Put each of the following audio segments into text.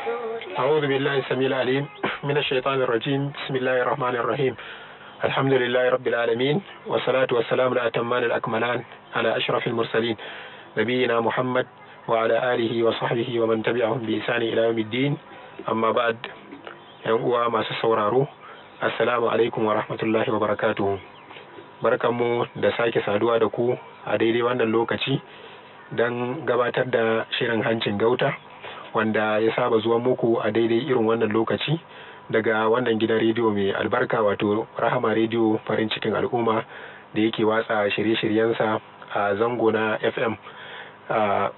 أعوذ بالله السميع العليم من الشيطان الرجيم. بسم الله الرحمن الرحيم. الحمد لله رب العالمين، والصلاة والسلام الأتمان الأكملان على أشرف المرسلين، نبينا محمد وعلى آله وصحبه ومن تبعهم بإحسان إلى يوم الدين. أما بعد، ‘yan uwa masu sauraro, assalamu alaikum wa rahmatullahi wa barakatuhu. Barkanmu da sake saduwa da ku a daidai wannan lokaci don gabatar da shirin Hancin Gauta, wanda ya saba zuwan muku a daidai irin wannan lokaci daga wannan gidan rediyo mai albarka, wato Rahama Rediyo, farin cikin al'umma, da yake watsa shirye-shiryensa a zango na FM a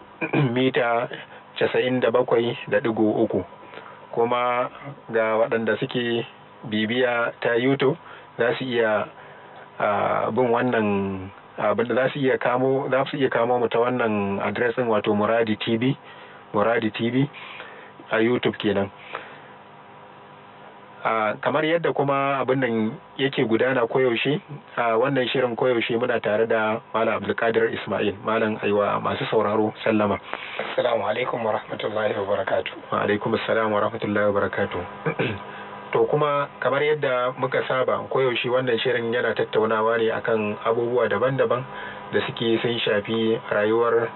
mita 97.3. Kuma ga waɗanda suke bibiya ta YouTube, za su iya bin wannan abin da za su iya kamo mu ta wannan address ɗin, wato Muradi TV, Muradi TV a YouTube kenan. Kamar yadda kuma abin nan yake gudana koyaushe a wannan shirin, koyaushe muna tare da Malam Abdulkadir Ismail. Malam, aiwa masu sauraro sallama. Assalamu alaikum wa rahmatullahi wa barakatu. Wa alaikum assalam wa rahmatullahi wa barakatu. To, kuma kamar yadda muka saba koyaushe, wannan shirin yana tattaunawa ne akan abubuwa daban-daban da suke sun shafi rayuwar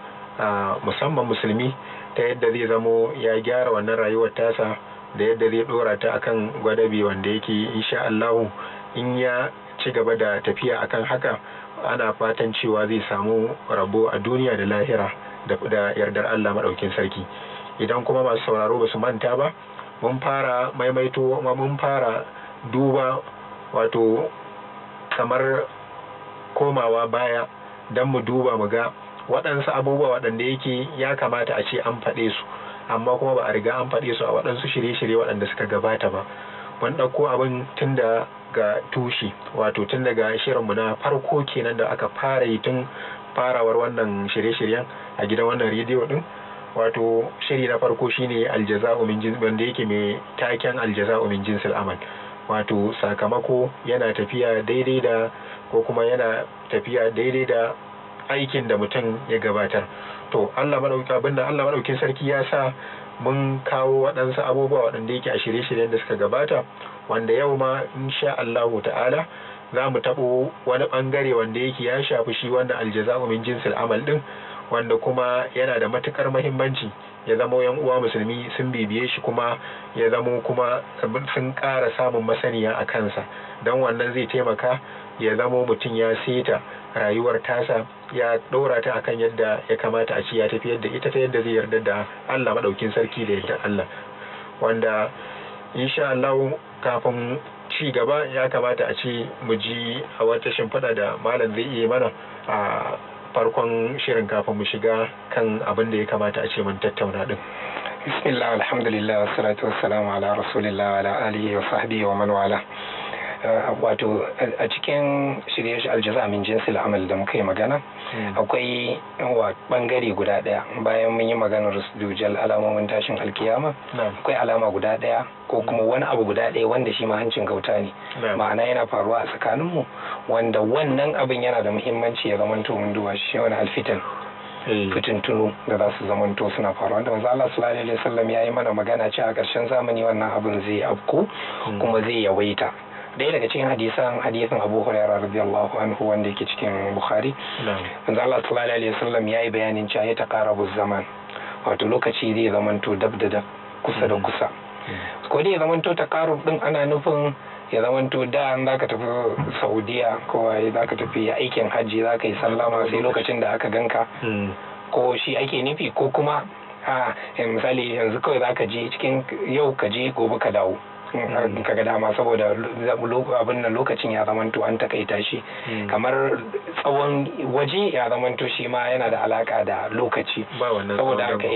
musamman musulmi, ta yadda zai zamo ya gyara wannan rayuwar tasa, da yadda zai dora ta akan gwadabi wanda yake, insha Allahu, in ya ci gaba da tafiya akan haka, ana fatan cewa zai samu rabo a duniya da lahira da yardar Allah maɗaukin sarki. Idan kuma masu sauraro ba su manta ba, mun fara maimaito, mun fara duba, wato kamar komawa baya don mu duba mu ga waɗansu abubuwa waɗanda yake ya kamata a ce an faɗe su, amma kuma ba a riga an faɗe su a waɗansu shirye-shirye waɗanda suka gabata ba. Mun ɗauko abin tun daga tushe, wato tun daga shirinmu na farko kenan da aka fara yi tun farawar wannan shirye-shiryen a gidan wannan rediyo ɗin. Wato shiri na farko shine aljaza'u min jins, wanda yake mai taken aljaza'u min jinsil amal, wato sakamako yana tafiya daidai da, ko kuma yana tafiya daidai da aikin da mutum ya gabatar. To, Allah madauki abin da Allah madaukin sarki ya sa mun kawo waɗansu abubuwa waɗanda yake a shirye-shiryen da suka gabata, wanda yau ma insha Allahu ta'ala za mu taɓo wani ɓangare wanda yake ya shafi shi wannan aljaza'u min jinsil amal ɗin, wanda kuma yana da matukar mahimmanci ya zama yan uwa musulmi sun bibiye shi, kuma ya zamo kuma sun ƙara samun masaniya a kansa, don wannan zai taimaka ya zamo mutum ya seta rayuwar tasa, ya ɗora ta akan yadda ya kamata a ci ya tafi yadda ita, ta yadda zai yarda da Allah maɗaukin sarki, da yadda Allah. Wanda insha Allah, kafin ci gaba, ya kamata a ce mu ji a wata shimfiɗa da malam zai iya mana a farkon shirin kafin mu shiga kan abin da ya kamata a ce mun tattauna din. Bismillah, alhamdulillah, wassalatu wassalamu ala rasulillah wa ala alihi wa sahbihi wa man wala. Wato a cikin shirye aljaza min jinsil amal da muka yi magana, akwai wa bangare guda daya. Bayan mun yi maganar dujal, alamomin tashin alkiyama, akwai alama guda daya ko kuma wani abu guda daya wanda shi ma hancin gauta ne, ma'ana yana faruwa a tsakaninmu, wanda wannan abin yana da muhimmanci ya zamanto mun duba shi, wani alfitan, fitintunu da za su zamanto suna faruwa, wanda manzo Allah sallallahu alaihi wasallam ya yi mana magana cewa a ƙarshen zamani wannan abin zai afku kuma zai yawaita. Ɗaya daga cikin hadisan, hadisin Abu Hurairah radiyallahu anhu wanda yake cikin Bukhari, manzo Allah sallallahu alaihi wasallam ya yi bayanin cewa ya taqarabu zaman, wato lokaci zai zamanto dab da dab, kusa da kusa. Ko dai ya zamanto taqarub din ana nufin ya zamanto da an zaka tafi Saudiya ko zaka tafi aikin hajji, zaka yi sallama sai lokacin da aka ganka, ko shi ake nufi, ko kuma a misali yanzu kawai zaka je cikin yau, ka je gobe ka dawo ka ga dama, saboda abin nan lokacin ya zamanto an takaita shi, kamar tsawon waje ya zamanto shi ma yana da alaka da lokaci. Saboda haka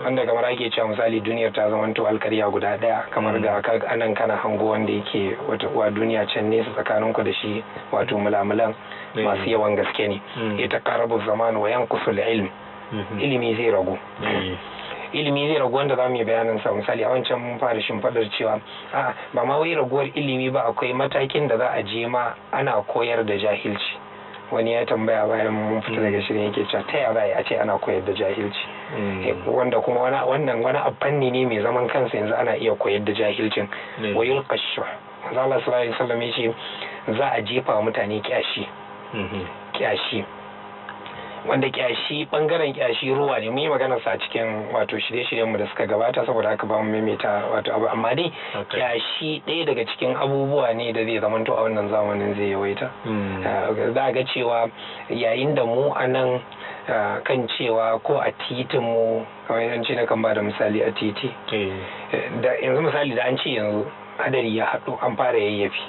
wanda kamar ake cewa misali duniyar ta zamanto alkarya guda daya, kamar ga anan kana hango wanda yake wata uwa duniya can nesa, tsakaninku da shi wato mulamulan masu yawan gaske ne. Ya taqarabu zaman wa yanqusu ilm, ilimi zai ragu, ilimi zai ragu, wanda za mu yi bayanin sa. Misali a wancan mun fara shimfiɗar cewa a ba ma wai raguwar ilimi ba, akwai matakin da za a je ma ana koyar da jahilci. Wani ya tambaya bayan mun fita daga shirin yake cewa ta yaya a ce ana koyar da jahilci, wanda kuma wannan wani fanni ne mai zaman kansa, yanzu ana iya koyar da jahilcin. Wa yulqa shuh, manzo Allah sallallahu alaihi wasallam yace za a jefa wa mutane kyashi. Kyashi, wanda kyashi, bangaren kyashi ruwa ne, mun yi magana sa a cikin wato shirye-shiryen mu da suka gabata, saboda haka ba mu maimaita wato abu, amma dai kyashi ɗaya daga cikin abubuwa ne da zai zamanto a wannan zamanin zai yawaita. Za a ga cewa yayin da mu a nan kan cewa ko a titin mu, kamar yanci na kan ba da misali a titi da yanzu, misali da an ce yanzu hadari ya haɗu, an fara yayyafi,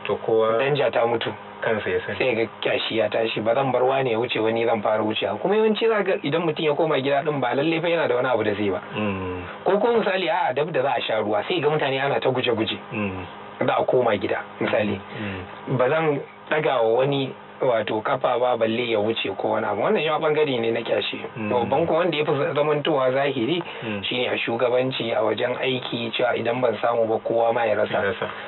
to kowa danja ta mutu, kansa ya sani, sai ga kyashi ya tashi, ba zan bar wani ya wuce, wani zan fara wucewa. Kuma yawanci za ga idan mutum ya koma gida din, ba lalle fa yana da wani abu da zai ba. Ko ko misali a dab da za a sha ruwa, sai ga mutane ana ta guje-guje za a koma gida, misali ba zan daga wa wani wato kafa ba balle ya wuce ko wani abu. Wannan shi bangare ne na kyashi. Babban kuma wanda ya fi zamantowa zahiri shine a shugabanci, a wajen aiki, cewa idan ban samu ba kowa ma ya rasa,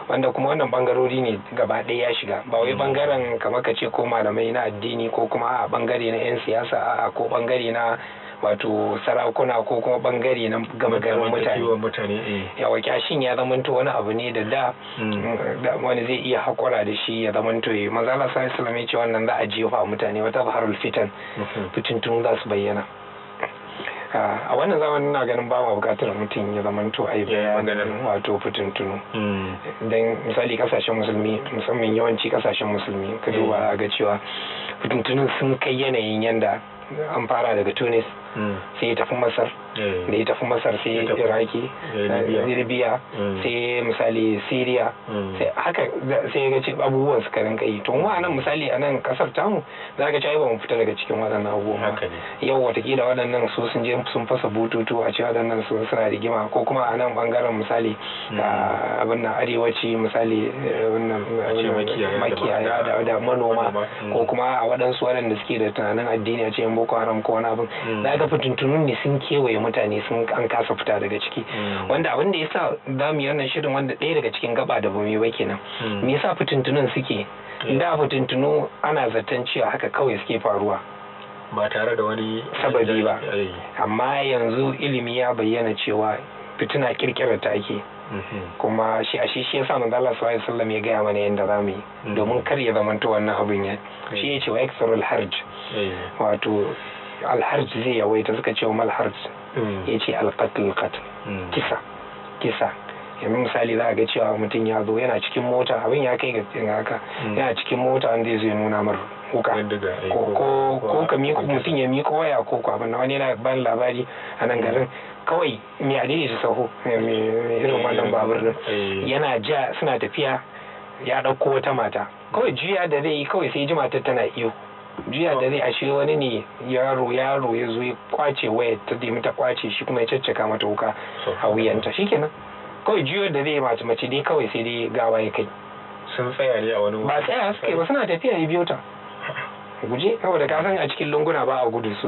wanda kuma wannan bangarori ne gaba ɗaya ya shiga, ba wai bangaren kamar ka ce ko malamai na addini, ko kuma a bangare na 'yan siyasa, a'a, ko bangare na wato sarakuna, ko kuma bangare na gama garin mutane. Yawa, kyashin ya zamanto wani abu ne da da wani zai iya haƙura da shi ya zamanto ya manzo Allah sallallahu alaihi wasallam ya ce wannan za a jefa mutane wata zaharul fitan, fitintunu za su bayyana a wannan zamanin. Na ganin ba ma bukatar mutum ya zamanto a yi bayanin wato fitintunu, don misali kasashen musulmi, musamman yawanci kasashen musulmi, ka duba ga cewa fitintunun sun kai yanayin yanda an fara daga Tunis, sai ya tafi Masar, da ya tafi Masar sai Iraki, Libya, sai misali Syria, sai haka sai ga ce abubuwan suka rinka yi. To mu a nan, misali a nan kasar tamu, za ka ci ba mu fita daga cikin waɗannan abubuwan ba. Yau watakila waɗannan su sun je sun fasa bututu, a ce waɗannan su suna rigima, ko kuma a nan bangaren misali abin nan arewaci, misali makiyaya da manoma, ko kuma a waɗansu waɗanda suke da tunanin addini, a ce yan Boko Haram ko wani abin. Za ga fitintunun ne sun kewaye mutane, sun an kasa fita daga ciki. Wanda abin da yasa za mu yi wannan shirin, wanda ɗaya daga cikin gaba da bamu yi ba kenan, me yasa fitintunun suke da fitintunu ana zaton cewa haka kawai suke faruwa ba tare da wani sababi ba, amma yanzu ilimi ya bayyana cewa fitina kirkirar ta ake. Kuma shi a shi yasa manzo Allah sallallahu alaihi wasallam ya gaya mana yadda zamu yi domin kar ya zamanto wannan abin ya shi ya ce wa yaksarul harj, wato alharj zai yawaita. Suka ce wa mal harj? Ya ce alqatl, qatl, kisa, kisa. Yanzu misali za a ga cewa mutum ya zo yana cikin mota, abin ya kai ga haka, yana cikin mota, wanda zai nuna mar wuka, ko ka miko, mutum ya miko waya, ko ko abin. Wani yana ban labari a nan garin, kawai mai adini su sahu irin wannan babur din, yana ja suna tafiya, ya ɗauko wata mata, kawai juya da zai yi, kawai sai ji matar tana iyo. Juya da zai, ashe wani ne yaro, yaro ya zo ya kwace wayar, ta nemi ta kwace, shi kuma ya caccaka mata wuka a wuyanta. Shikenan, kawai juyo da zai mace, mace dai kawai sai dai gawa ya kai. Sun tsaya ne a wani Ba tsaya suka yi ba, suna tafiya ya biyo ta guje, saboda ka san a cikin lunguna ba a gudu su.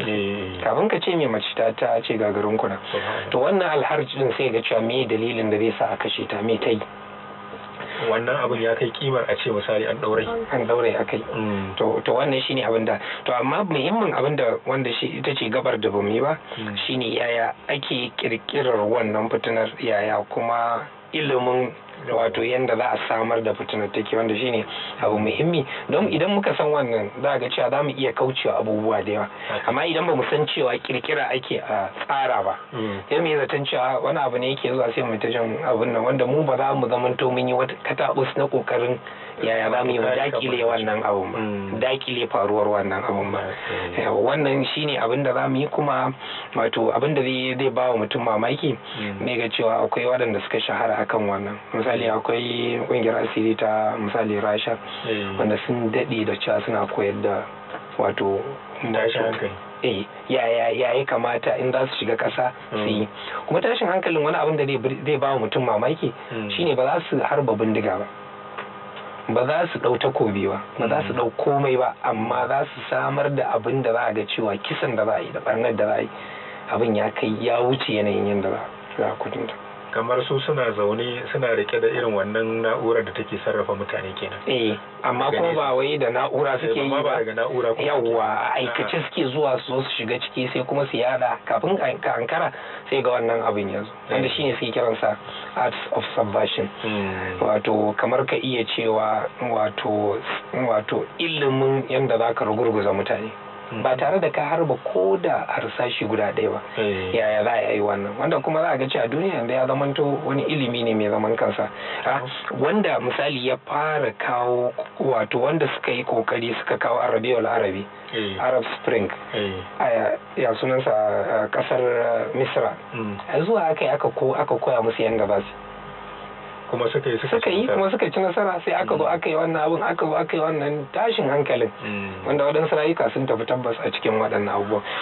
Kafin ka ce mai, mace ta ce gagarin kuna. To wannan alharj din, sai ga cewa me dalilin da zai sa a kashe ta? Me ta yi? Wannan abin ya kai kimar a ce misali an ɗaure. An daure a kai. To wannan shine abin da, to amma muhimmin abin da wanda shi ita ce gabar da bamu yi ba shine yaya ake kirkirar wannan fitinar, yaya kuma ilimin wato yanda za a samar da fitinar take, wanda shine abu muhimmi, don idan muka san wannan za ga cewa za mu iya kaucewa abubuwa da yawa. Amma idan ba mu san cewa kirkira ake a tsara ba, sai mu yi zaton cewa wani abu ne yake zuwa, sai mu ta jin abun nan, wanda mu ba za mu zamanto mun yi wata katabus na kokarin yaya za mu yi mu dakile wannan abun ba, dakile faruwar wannan abun ba. Wannan shine abin da za mu yi. Kuma wato abin da zai ba wa mutum mamaki ne ga cewa akwai waɗanda suka shahara akan wannan. Misali akwai ƙungiyar asiri ta misali Rasha, wanda sun daɗe da cewa suna koyar da wato ya ya kamata in za su shiga ƙasa su yi. Kuma tashin hankalin, wani abin da zai ba wa mutum mamaki shine ba za su harba bindiga ba, ba za su ɗau takobi ba, ba za su ɗau komai ba, amma za su samar da abin da za a ga cewa kisan da za a yi da barnar da za a yi, abin ya kai ya wuce yanayin yadda za a kwatanta. Kamar su suna zaune suna rike da irin wannan na'urar da take sarrafa mutane kenan. Eh, amma Daga kuma nesa. ba wai da na'ura suke yi Amma ba ba. daga na'ura kuma suke. Yawwa, a aikace suke zuwa su zo su shiga ciki, sai kuma su yada kafin ka ankara sai ga wannan abin yanzu, wanda shine suke kiransa arts of subversion. Wato kamar ka iya cewa wato ilimin yadda za ka rugurguza mutane ba tare da ka harba ko da harsashi guda ɗaya ba. Yaya za a yi wannan? Wanda kuma za a ga cewa duniya yanzu ya zamanto wani ilimi ne mai zaman kansa. Wanda misali ya fara kawo, wato wanda suka yi kokari suka kawo Arabiyul Arabi, Arab Spring, ya sunansa, a kasar Misra, a zuwa aka yi aka koya musu yanda za su Kuma suka yi, suka yi, kuma suka ci nasara. Sai aka zo aka yi wannan abun, aka zo aka yi wannan tashin hankalin, wanda waɗansu rayuka sun tafi tabbas a cikin waɗannan abubuwan.